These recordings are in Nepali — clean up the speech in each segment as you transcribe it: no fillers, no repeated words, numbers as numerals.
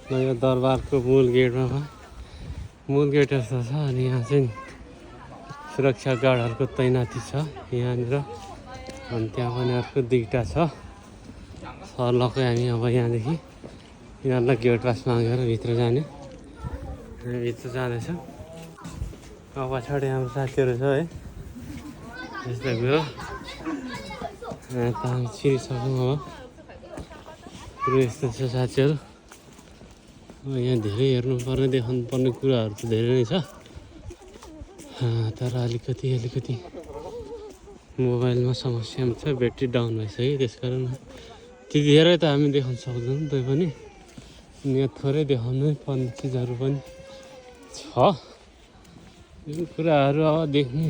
नयाँ दरबारको मूल गेटमा मूल गेट जस्तो छ। अनि यहाँ चाहिँ सुरक्षा गार्डहरूको तैनाती छ यहाँनिर। अनि त्यहाँ पनि अर्को दुईवटा छ। सर्लकै हामी अब यहाँदेखि यिनीहरूलाई गेट पास मागेर भित्र जाने। हामी भित्र जाँदैछौँ। अब पछाडि हाम्रो साथीहरू छ है, यस्तो कुरो हामी छिरिसक्यौँ। अब कुरो यस्तो छ साथीहरू, यहाँ धेरै हेर्नुपर्ने देखाउनु पर्ने कुराहरू त धेरै नै छ। तर अलिकति मोबाइलमा समस्या पनि छ, ब्याट्री डाउन भइसक्यो। त्यसकारण त्यति धेरै त हामी देखाउन सक्दैनौँ। तै पनि यहाँ थोरै देखाउनै पर्ने चिजहरू पनि छ। यो कुराहरू अब देख्ने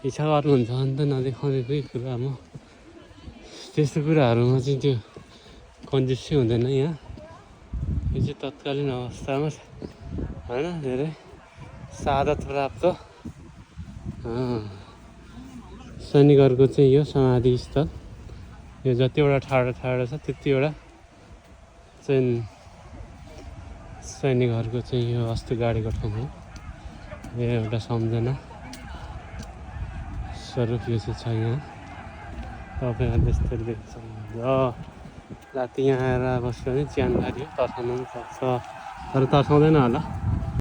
इच्छा गर्नुहुन्छ भने त नदेखाउने कोही कुरा। म त्यस्तो कुराहरूमा चाहिँ त्यो कन्जुस चाहिँ हुँदैन यहाँ। यो चाहिँ तत्कालीन अवस्थामा होइन, धेरै सादत प्राप्त सैनिकहरूको चाहिँ यो समाधि स्थल। यो जतिवटा ठाडो छ त्यतिवटा चाहिँ सैनिकहरूको चाहिँ यो अस्ति गाडेको ठाउँ हो। यो एउटा सम्झना स्वरूप यो चाहिँ छ यहाँ। तपाईँहरूले यस्तरी देख्न सक्नुहुन्छ। राति यहाँ आएर बस्यो भने च्यानबारी हो, तर्साउनु पनि सक्छ, तर तर्साउँदैन होला।